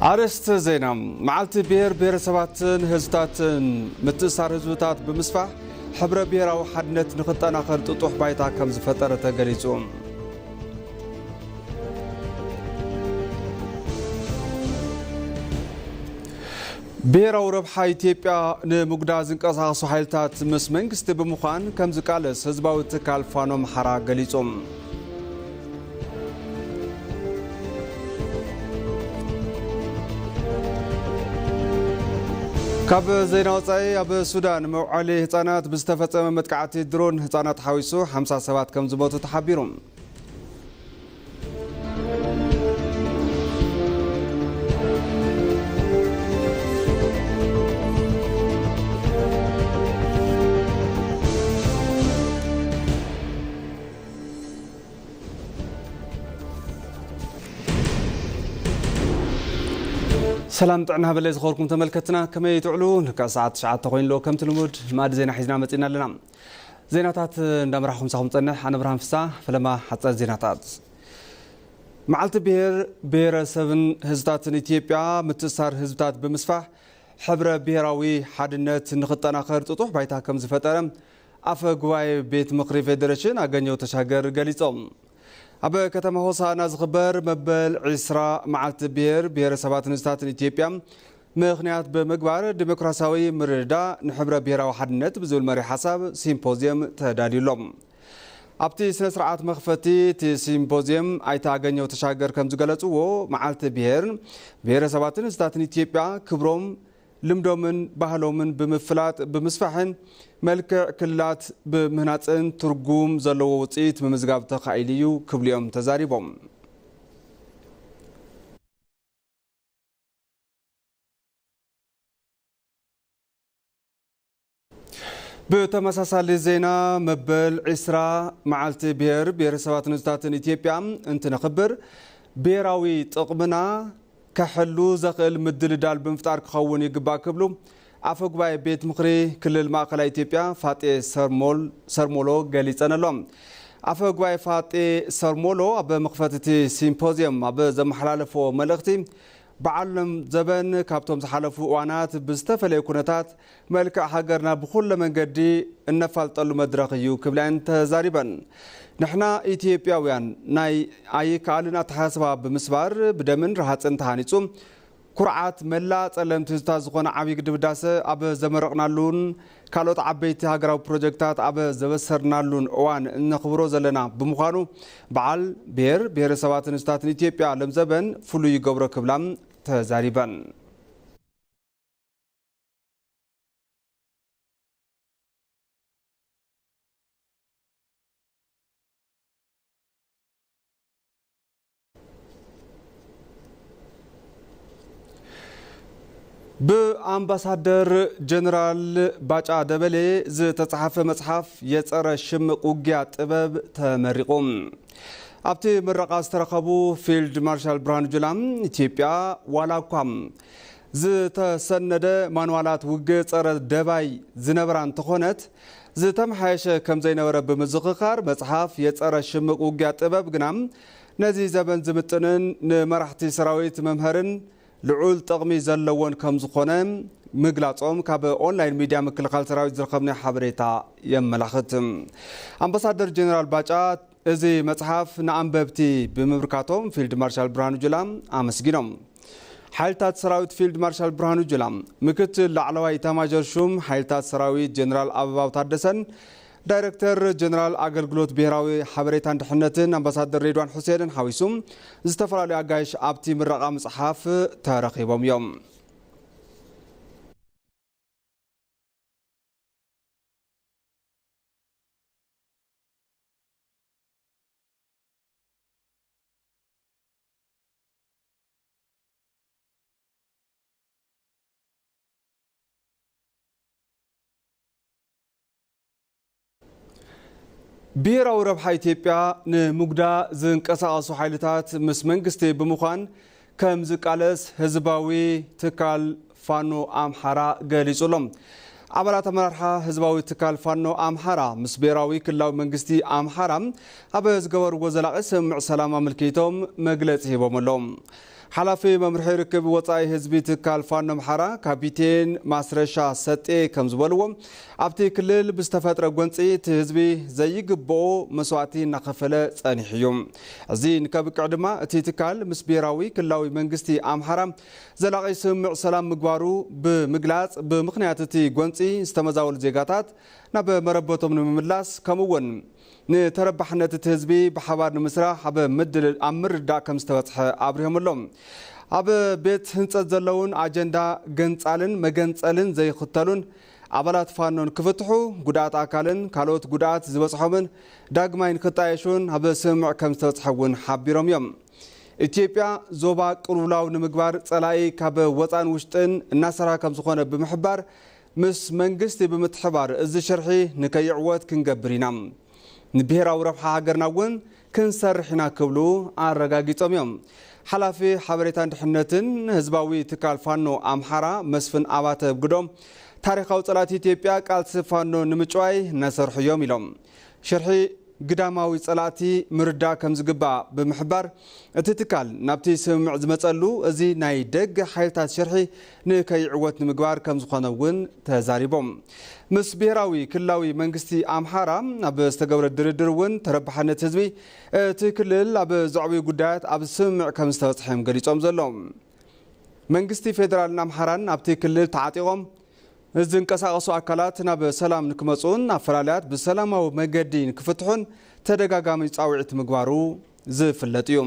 ኣርእስተ ዜና፣ መዓልቲ ብሔር ብሔረሰባትን ህዝብታትን ምትእሳር ህዝብታት ብምስፋሕ ሕብረ ብሔራዊ ሓድነት ንኽጠናኸር ጥጡሕ ባይታ ከም ዝፈጠረ ተገሊጹ። ብሔራዊ ረብሓ ኢትዮጵያ ንምጉዳእ ዝንቀሳቐሱ ሓይልታት ምስ መንግስቲ ብምዃን ከም ዝቃለስ ህዝባዊ ትካል ፋኖ ኣምሓራ ገሊጹ። ካብ ዜና ወጻኢ፣ ኣብ ሱዳን መውዓሊ ህጻናት ብዝተፈጸመ መጥቃዕቲ ድሮን ህጻናት ሓዊሱ ሓምሳ ሰባት ከም ዝሞቱ ተሓቢሩ። ሰላም ጥዕና ሃበለይ ዝኸበርኩም ተመልከትና፣ ከመይ ትውዕሉ? ንካ ሰዓት ትሽዓተ ኮይኑ ኣሎ፣ ከምቲ ልሙድ ማዕዲ ዜና ሒዝና መጺና ኣለና። ዜናታት እንዳመራሕኩም ሳኹም ጸንሕ፣ ኣነ ብርሃን ፍሳ፣ ፈለማ ሓጸር ዜናታት። መዓልቲ ብሔር ብሔረሰብን ህዝብታትን ኢትዮጵያ ምትእሳር ህዝብታት ብምስፋሕ ሕብረ ብሔራዊ ሓድነት ንኽጠናኸር ጥጡሕ ባይታ ከም ዝፈጠረ ኣፈ ጉባኤ ቤት ምኽሪ ፌዴሬሽን ኣገኘው ተሻገር ገሊጾም። ኣብ ከተማ ሆሳዕና ዝኽበር መበል ዒስራ መዓልቲ ብሔር ብሔረሰባትን ህዝብታትን ኢትዮጵያ ምኽንያት ብምግባር ዲሞክራሲያዊ ምርድዳእ ንሕብረ ብሔራዊ ሓድነት ብዝብል መሪ ሓሳብ ሲምፖዝየም ተዳልዩ ኣሎ። ኣብቲ ስነ ስርዓት መኽፈቲ እቲ ሲምፖዝየም ኣይተ ኣገኘው ተሻገር ከም ዝገለጽዎ፣ መዓልቲ ብሔር ብሔረሰባትን ህዝብታትን ኢትዮጵያ ክብሮም፣ ልምዶምን ባህሎምን ብምፍላጥ ብምስፋሕን መልክዕ ክልላት ብምህናጽን ትርጉም ዘለዎ ውጽኢት ምምዝጋብ ተኻኢሉ እዩ ክብሉ እዮም ተዛሪቦም። ብተመሳሳሊ ዜና፣ መበል ዒስራ መዓልቲ ብሔር ብሔረሰባትን ህዝብታትን ኢትዮጵያ እንትነኽብር፣ ብሔራዊ ጥቕምና ከሕሉ ዘኽእል ምድልዳል ብምፍጣር ክኸውን ይግባእ ክብሉ ኣፈ ጉባኤ ቤት ምኽሪ ክልል ማእኸላይ ኢትዮጵያ ፋጤ ሰርሞል-፣ ሰርሞሎ ገሊጸን ኣሎ። ኣፈ ጉባኤ ፋጤ ሰርሞሎ ኣብ መኽፈቲ እቲ ሲምፖዝየም ኣብ ዘመሓላለፎ መልእኽቲ፣ በዓል ዘበን ካብቶም ዝሓለፉ እዋናት ብዝተፈለየ ኩነታት መልክዕ ሃገርና ብኹለ መንገዲ እነፋልጠሉ መድረኽ እዩ ክብላ እየን ተዛሪበን። ንሕና ኢትዮጵያውያን ናይ ኣይከኣልን ኣተሓሳስባ ብምስባር ብደምን ረሃፅን ተሃኒፁ ኩርዓት መላእ ጸለምቲ ህዝብታት ዝኾነ ዓብዪ ግድብ ህዳሰ ኣብ ዘመረቕናሉን ካልኦት ዓበይቲ ሃገራዊ ፕሮጀክታት ኣብ ዘበሰርናሉን እዋን እነኽብሮ ዘለና ብምዃኑ በዓል ብሔር ብሔረሰባትን ህዝብታትን ኢትዮጵያ ለምዘበን ፍሉይ ይገብሮ ክብላ ተዛሪበን። ብኣምባሳደር ጀነራል ባጫ ደበሌ ዝተጻሕፈ መጽሓፍ የጸረ ሽምቕ ውግያ ጥበብ ተመሪቑ። ኣብቲ ምረቓ ዝተረኸቡ ፊልድ ማርሻል ብርሃኑ ጁላ፣ ኢትዮጵያ ዋላ እኳ ዝተሰነደ ማንዋላት ውግእ ጸረ ደባይ ዝነበራ እንተኾነት፣ ዝተመሓየሸ ከም ዘይነበረ ብምዝኽኻር፣ መጽሓፍ የጸረ ሽምቕ ውግያ ጥበብ ግና ነዚ ዘበን ዝምጥንን ንመራሕቲ ሰራዊት መምሀርን ልዑል ጥቕሚ ዘለዎን ከም ዝኾነ ምግላጾም ካብ ኦንላይን ሚድያ ምክልኻል ሰራዊት ዝረኸብናዮ ሓበሬታ የመላኽት። ኣምባሳደር ጀነራል ባጫ እዚ መጽሓፍ ንኣንበብቲ ብምብርካቶም ፊልድ ማርሻል ብርሃኑ ጁላ ኣመስጊኖም። ሓይልታት ሰራዊት ፊልድ ማርሻል ብርሃኑ ጁላ፣ ምክትል ላዕለዋይ ኢታማዦር ሹም ሓይልታት ሰራዊት ጀነራል ኣበባው ታደሰን ዳይሬክተር ጀነራል ኣገልግሎት ብሔራዊ ሓበሬታን ድሕነትን ኣምባሳደር ሬድዋን ሑሴንን ሓዊሱ ዝተፈላለዩ ኣጋይሽ ኣብቲ ምረቓ መጽሓፍ ተረኺቦም እዮም። ብሄራዊ ረብሓ ኢትዮጵያ ንምጉዳእ ዝንቀሳቐሱ ሓይልታት ምስ መንግስቲ ብምዃን ከም ዝቃለስ ህዝባዊ ትካል ፋኖ ኣምሓራ ገሊጹ ኣሎ። ኣባላት ኣመራርሓ ህዝባዊ ትካል ፋኖ ኣምሓራ ምስ ብሄራዊ ክልላዊ መንግስቲ ኣምሓራ ኣብ ዝገበርዎ ዘላቒ ስምምዕ ሰላም ኣመልኪቶም መግለጺ ሂቦም ኣለዉ። ሓላፊ መምርሒ ርክብ ወጻኢ ህዝቢ ትካል ፋኖ ኣምሓራ ካፒቴን ማስረሻ ሰጤ ከም ዝበልዎ፣ ኣብቲ ክልል ብዝተፈጥረ ጎንጺ እቲ ህዝቢ ዘይግብኦ መስዋእቲ እናኸፈለ ጸኒሑ እዩ። እዚ ንከብቅዕ ድማ እቲ ትካል ምስ ብሄራዊ ክልላዊ መንግስቲ ኣምሓራ ዘላቒ ስምምዕ ሰላም ምግባሩ ብምግላጽ፣ ብምኽንያት እቲ ጎንጺ ዝተመዛበሉ ዜጋታት ናብ መረበቶም ንምምላስ፣ ከምኡ እውን ንተረባሕነት እቲ ህዝቢ ብሓባር ንምስራሕ ኣብ ምድል-፣ ኣብ ምርድዳእ ከም ዝተበጽሐ ኣብሪሆም ኣለዉ። ኣብ ቤት ህንጸት ዘለውን ኣጀንዳ ገንጻልን መገንጸልን ዘይኽተሉን ኣባላት ፋኖን ክፍትሑ፣ ጉድኣት ኣካልን ካልኦት ጉድኣት ዝበጽሖምን ዳግማይ ንክጣየሹን ኣብ ስምምዕ ከም ዝተበጽሐ እውን ሓቢሮም እዮም። ኢትዮጵያ ዞባ ቅልውላው ንምግባር ጸላኢ ካብ ወጻን ውሽጥን እናሰርሐ ከም ዝኾነ ብምሕባር፣ ምስ መንግስቲ ብምትሕባር እዚ ሽርሒ ንከይዕወት ክንገብር ኢና። ንብሄራዊ ረብሓ ሃገርና እውን ክንሰርሕ ኢና ክብሉ ኣረጋጊጾም እዮም። ሓላፊ ሓበሬታን ድሕነትን ህዝባዊ ትካል ፋኖ ኣምሓራ መስፍን ኣባተ ብግዶም፣ ታሪኻዊ ጸላእቲ ኢትዮጵያ ቃልሲ ፋኖ ንምጭዋይ እናሰርሑ እዮም ኢሎም። ሽርሒ ግዳማዊ ጸላእቲ ምርዳእ ከም ዝግባእ ብምሕባር፣ እቲ ትካል ናብቲ ስምምዕ ዝመጸሉ እዚ ናይ ደገ ሓይልታት ሽርሒ ንከይዕወት ንምግባር ከም ዝኾነ እውን ተዛሪቦም። ምስ ብሄራዊ ክልላዊ መንግስቲ ኣምሓራ ኣብ ዝተገብረ ድርድር እውን ተረባሕነት ህዝቢ እቲ ክልል ኣብ ዘዕብዩ ጉዳያት ኣብ ስምምዕ ከም ዝተበጽሐ እዮም ገሊጾም ዘለዉ። መንግስቲ ፌደራልን ኣምሓራን ኣብቲ ክልል ተዓጢቖም ዝንቀሳቐሱ ኣካላት ናብ ሰላም ንክመጽኡን ኣፈላልያት ብሰላማዊ መገዲ ንክፍትሑን ተደጋጋሚ ጻውዒት ምግባሩ ዝፍለጥ እዩ።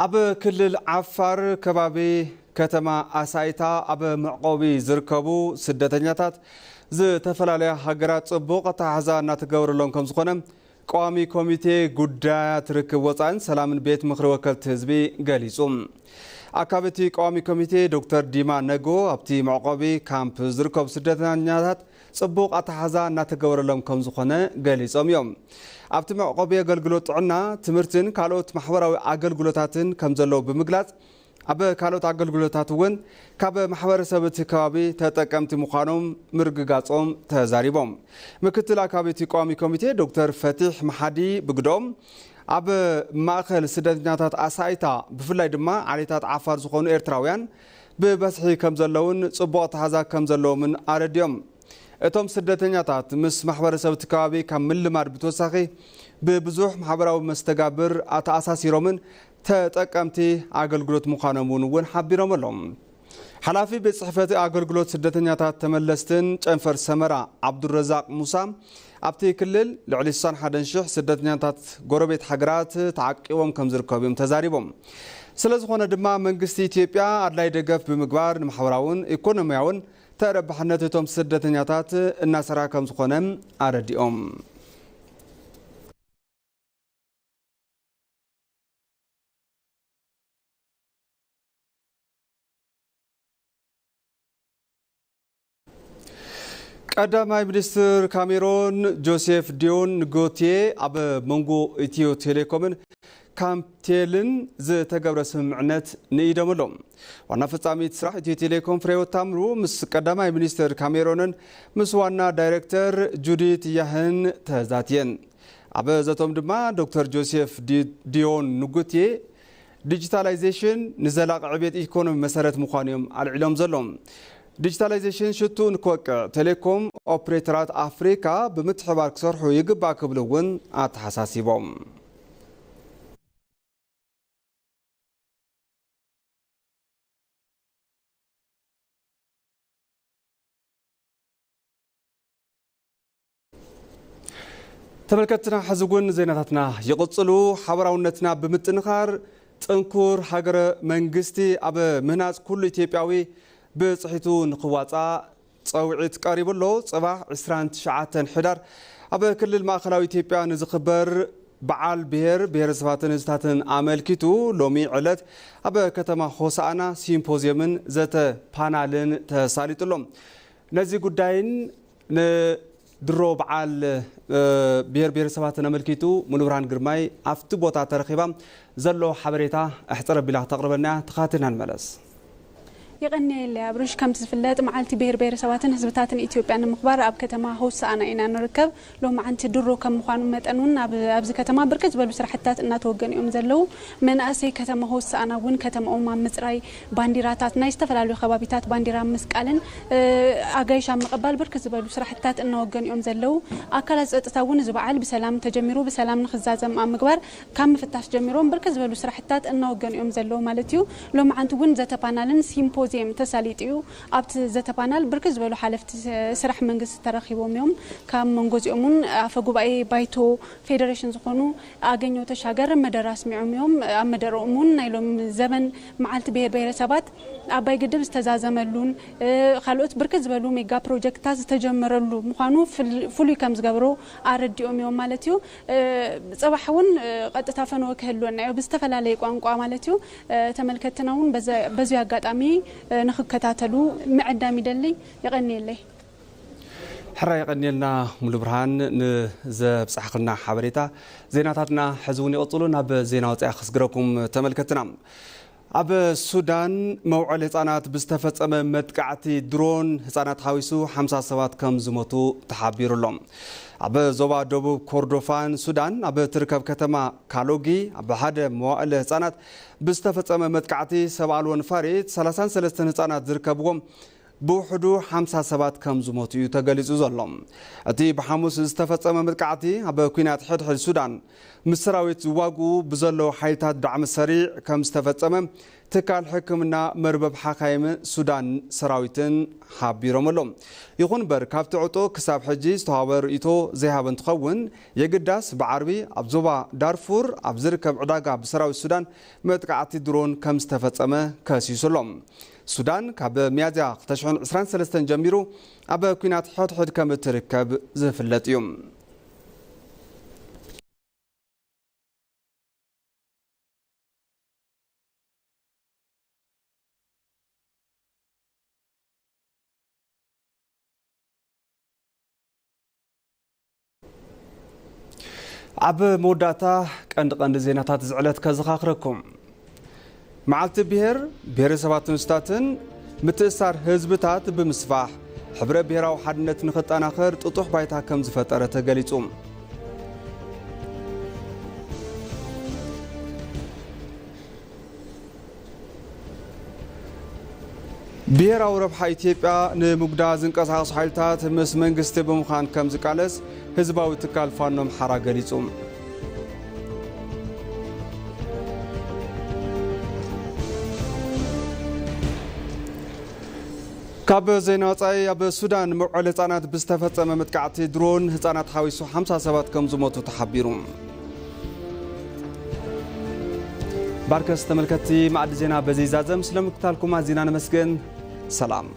ኣብ ክልል ዓፋር ከባቢ ከተማ ኣሳይታ ኣብ መዕቆቢ ዝርከቡ ስደተኛታት ዝተፈላለያ ሃገራት ጽቡቕ ኣተሓሕዛ እናተገበረሎም ከም ዝኾነ ቀዋሚ ኮሚቴ ጉዳያት ርክብ ወጻእን ሰላምን ቤት ምኽሪ ወከልቲ ህዝቢ ገሊጹ። ኣካቢ እቲ ቀዋሚ ኮሚቴ ዶክተር ዲማ ነጎ ኣብቲ መዕቆቢ ካምፕ ዝርከቡ ስደተኛታት ጽቡቕ ኣተሓሕዛ እናተገበረሎም ከም ዝኾነ ገሊጾም እዮም። ኣብቲ መዕቆቢ ኣገልግሎት ጥዕና፣ ትምህርትን ካልኦት ማሕበራዊ ኣገልግሎታትን ከም ዘለዉ ብምግላጽ፣ ኣብ ካልኦት ኣገልግሎታት እውን ካብ ማሕበረሰብ እቲ ከባቢ ተጠቀምቲ ምዃኖም ምርግጋጾም ተዛሪቦም። ምክትል ኣካቢ እቲ ቀዋሚ ኮሚቴ ዶክተር ፈቲሕ መሓዲ ብግዶም፣ ኣብ ማእከል ስደተኛታት ኣሳይታ፣ ብፍላይ ድማ ዓሌታት ዓፋር ዝኾኑ ኤርትራውያን ብበዝሒ ከም ዘለውን ጽቡቕ ኣተሓዛ ከም ዘለዎምን ኣረዲኦም። እቶም ስደተኛታት ምስ ማሕበረሰብ እቲ ከባቢ ካብ ምልማድ ብተወሳኺ ብብዙሕ ማሕበራዊ መስተጋብር ኣተኣሳሲሮምን ተጠቀምቲ ኣገልግሎት ምዃኖም እውን፣ እውን ሓቢሮም ኣለዉ። ሓላፊ ቤት ጽሕፈት ኣገልግሎት ስደተኛታት ተመለስትን ጨንፈር ሰመራ ዓብዱረዛቕ ሙሳ፣ ኣብቲ ክልል ልዕሊ ስሳን ሓደን ሽሕ ስደተኛታት ጎረቤት ሃገራት ተዓቂቦም ከም ዝርከቡ እዮም ተዛሪቦም። ስለ ዝኾነ ድማ መንግስቲ ኢትዮጵያ ኣድላይ ደገፍ ብምግባር ንማሕበራውን ኢኮኖሚያውን ተረባሕነት እቶም ስደተኛታት እናሰራ ከም ዝኾነ ኣረዲኦም። ቀዳማይ ሚኒስትር ካሜሮን ጆሴፍ ዲዮን ንጎትየ ኣብ መንጎ ኢትዮ ቴሌኮምን ካምቴልን ዝተገብረ ስምምዕነት ንኢዶም ኣሎ። ዋና ፈጻሚት ስራሕ ኢትዮ ቴሌኮም ፍሬህይወት ታምሩ ምስ ቀዳማይ ሚኒስትር ካሜሮንን ምስ ዋና ዳይሬክተር ጁዲት ያህን ተዛትየን። ኣብ ዘቶም ድማ ዶክተር ጆሴፍ ዲ-፣ ዲዮን ንጉትዬ፣ ዲጂታላይዜሽን ንዘላቒ ዕቤት ኢኮኖሚ መሰረት ምዃኑ እዮም ኣልዒሎም ዘለዉ። ዲጂታላይዜሽን ሽቱ ንክወቅዕ ቴሌኮም ኦፕሬተራት ኣፍሪካ ብምትሕባር ክሰርሑ ይግባእ ክብሉ እውን ኣተሓሳሲቦም። ተመልከትና፣ ሕዚ እውን ዜናታትና ይቕጽሉ። ሓበራውነትና ብምጥንኻር፣ ጥንኩር ሃገረ መንግስቲ ኣብ ምህናጽ ኩሉ ኢትዮጵያዊ ብጽሒቱ ንኽዋጻእ ጸውዒት ቀሪቡ ኣሎ። ጽባሕ ዕስራን ትሽዓተን ሕዳር ኣብ ክልል ማእከላዊ ኢትዮጵያ ንዝኽበር በዓል ብሔር ብሔረሰባትን ህዝብታትን ኣመልኪቱ፣ ሎሚ ዕለት ኣብ ከተማ ሆሳዕና ሲምፖዝየምን ዘተ ፓናልን ተሳሊጡ ኣሎ። ነዚ ጉዳይን ን-፣ ድሮ በዓል ብሔር ብሔረሰባትን ኣመልኪቱ ሙሉብርሃን ግርማይ ኣብቲ ቦታ ተረኺባ ዘሎ ሓበሬታ ኣሕፅር ኣቢላ ክተቕርበልና እያ። ተኸታቲልና ንመለስ። የቐንየለይ ኣብርሽ። ከምቲ ዝፍለጥ መዓልቲ ብሔር ብሔረሰባትን ህዝብታትን ኢትዮጵያ ንምኽባር ኣብ ከተማ ሆሳዕና ኢና ንርከብ። ሎማዓንቲ ድሮ ከም ምዃኑ መጠን እውን ኣብ- ኣብዚ ከተማ ብርክት ዝበሉ ስራሕትታት እናተወገኑ እዮም ዘለዉ። መናእሰይ ከተማ ሆሳዕና እውን ከተማኦም ኣብ ምፅራይ፣ ባንዲራታት ናይ ዝተፈላለዩ ከባቢታት ባንዲራ ምስቃልን ኣጋይሽ ኣብ ምቕባል ብርክት ዝበሉ ስራሕትታት እናወገኑ እዮም ዘለዉ። ኣካላት ፀጥታ እውን እዚ በዓል ብሰላም ተጀሚሩ ብሰላም ንክዛዘም ኣብ ምግባር ካብ ምፍታሽ ጀሚሮም ብርክት ዝበሉ ስራሕትታት እናወገኑ እዮም ዘለዉ ማለት እዩ። ሎማዓንቲ እውን ዘተ ፓናልን ሲምፖዚየም ተሳሊጡ እዩ። ኣብቲ ዘተ ፓናል ብርክት ዝበሉ ሓለፍቲ ስራሕ መንግስቲ ተረኺቦም እዮም። ካብ መንጎ እዚኦም እውን ኣፈ ጉባኤ ባይቶ ፌዴሬሽን ዝኾኑ ኣገኘው ተሻገር መደረ ኣስሚዖም እዮም። ኣብ መደረኦም እውን ናይ ሎም ዘበን መዓልቲ ብሔር ብሔረሰባት ኣባይ ግድብ ዝተዛዘመሉን ካልኦት ብርክት ዝበሉ ሜጋ ፕሮጀክትታት ዝተጀመረሉ ምዃኑ ፍሉይ ከም ዝገብሮ ኣረዲኦም እዮም ማለት እዩ። ፅባሕ እውን ቀጥታ ፈነወ ክህልወና እዩ ብዝተፈላለየ ቋንቋ ማለት እዩ። ተመልከትና እውን በዚ ኣጋጣሚ ንክከታተሉ ምዕዳም ይደሊ። የቐንየለይ። ሕራይ የቐንየልና ሙሉ ብርሃን ንዘብጻሕክልና ሓበሬታ። ዜናታትና ሕዚ እውን ይቕጽሉ። ናብ ዜና ወጻኢ ክስግረኩም ተመልከትና። ኣብ ሱዳን መውዓል ህጻናት ብዝተፈጸመ መጥቃዕቲ ድሮን ህጻናት ሓዊሱ ሓምሳ ሰባት ከም ዝሞቱ ተሓቢሩ ኣሎ። ኣብ ዞባ ደቡብ ኮርዶፋን ሱዳን ኣብ ትርከብ ከተማ ካሎጊ ኣብ ሓደ መዋእለ ህጻናት ብዝተፈጸመ መጥቃዕቲ ሰብ ኣልቦ ነፋሪት ሰላሳን ሰለስተን ህጻናት ዝርከብዎም ብውሕዱ ሓምሳ ሰባት ከም ዝሞቱ እዩ ተገሊጹ ዘሎ። እቲ ብሓሙስ ዝተፈጸመ መጥቃዕቲ ኣብ ኲናት ሕድሕድ ሱዳን ምስ ሰራዊት ዝዋግኡ ብዘለዉ ሓይልታት ዳዕሚ ሰሪዕ ከም ዝተፈጸመ ትካል ሕክምና መርበብ ሓካይም ሱዳን ሰራዊትን ሓቢሮም ኣለዉ። ይኹን እምበር ካብቲ ዕጡቕ ክሳብ ሕጂ ዝተዋህበ ርእይቶ ዘይሃበ እንትኸውን የግዳስ ብዓርቢ ኣብ ዞባ ዳርፉር ኣብ ዝርከብ ዕዳጋ ብሰራዊት ሱዳን መጥቃዕቲ ድሮን ከም ዝተፈጸመ ከሲሱ ኣሎ። ሱዳን ካብ ሚያዝያ ክልተ ሽሕን ዕስራን ሰለስተን ጀሚሩ ኣብ ኲናት ሕድሕድ ከም እትርከብ ዝፍለጥ እዩ። ኣብ መወዳእታ ቀንዲ ቀንዲ ዜናታት እዚ ዕለት ከዘኻኽረኩም። መዓልቲ ብሔር ብሔረሰባትን ስታትን ምትእሳር ህዝብታት ብምስፋሕ ሕብረ ብሔራዊ ሓድነት ንኽጠናኸር ጥጡሕ ባይታ ከም ዝፈጠረ ተገሊጹ። ብሔራዊ ረብሓ ኢትዮጵያ ንምጉዳ ዝንቀሳቐሱ ሓይልታት ምስ መንግስቲ ብምዃን ከም ዝቃለስ ህዝባዊ ትካል ፋኖ ኣምሓራ ገሊጹ። ካብ ዜና ወጻኢ ኣብ ሱዳን መውዓል ህጻናት ብዝተፈጸመ መጥቃዕቲ ድሮን ህጻናት ሓዊሱ ሓምሳ ሰባት ከም ዝሞቱ ተሓቢሩ። ባርከስ ተመልከትቲ መኣዲ ዜና በዚ ይዛዘም። ስለ ምክታልኩም ኣዚና ነመስግን። ሰላም።